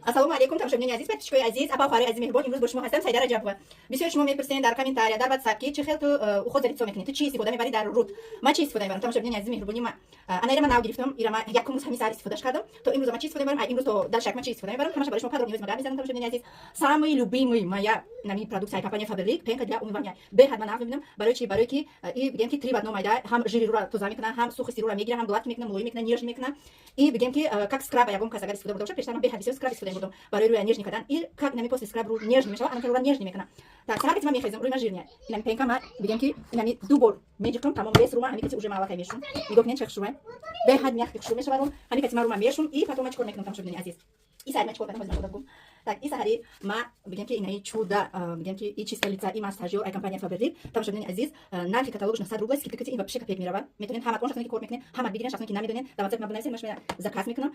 Ассалому алейкум, тамошобинони азиз, подписчикои азиз, апа, хоҳари азиз, меҳрубон. Имрӯз бо шумо ҳастам Сайда Раҷабова. Бисёр шумо мепурсен дар комментария, дар WhatsApp, ки чӣ хел ту уход за лицо мекунӣ, ту чӣ истифода мебарӣ дар рӯт. Ман чӣ истифода мебарам, тамошобинони азиз, меҳрубони ма? Ана, ира ман нав гирифтам, ира ман якум рӯз ҳамин саҳар истифодаш кардам. То имрӯз ман чӣ истифода мебарам, имрӯз то дальше ман чӣ истифода мебарам, ҳамаша барои шумо подробно гап мезанам, тамошобинони азиз. Самый любимый моя нами продукция компания Faberlic — пенка для умывания. Беҳад ман нав мебинам. Барои чӣ? Барои ки и бигем ки три в одном айда: ҳам жири рӯра тоза мекунад, ҳам сухости рӯра мегирад, ҳам гладкий мекунад, мулоим мекунад, нежный мекунад. И бигем ки как скраб, ягон кас агар истифода бурда бошад, пештар ман беҳад бисёр скраб истифода мебурдам барои рӯя нежный кардан. И как нами после скраб рӯ нежный мешавад, ана рӯра нежный мекунад. Так, саҳар ки ман мехезам, рӯи ман жирный. Инами пенка ма бигем ки инами ду бор меҷиқам, тамом, вес рӯма ҳами кати уже ман аллакай мешум. Нигоҳ кунед, чӣ хушрӯя, беҳад мягкий, хушрӯ мешавад рӯм. Ҳами кати ман рӯма мешум и потом ман чӣ кор мекунам, тамошобинони азиз? И саҳари ман чӣ кор кардам, ҳозир ман. Так, и саҳари ма бигем ки инаи чуда, бигем ки и чистка лица, и массажёр ай компания Faberlic. Тамошобинони азиз, нархи каталогаш 900 рубл, скидка кати ин вообще копеек меравад. Метавонед ҳамат, он шахсоне ки кор мекунед, ҳамат бигирен, шахсоне ки намедонед, дар WhatsApp ма бинависед, ман шумо заказ мекунам.